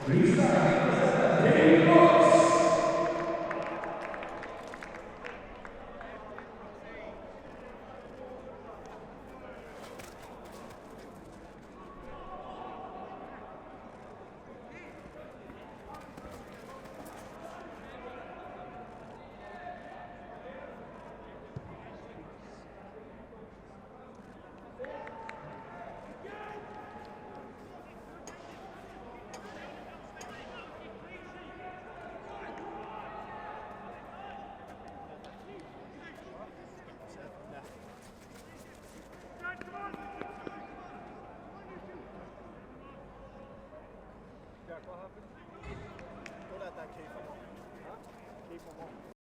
Rhif 7, David Brooks. Jack, what happened? Don't let that keep him on. Huh? Keep him on.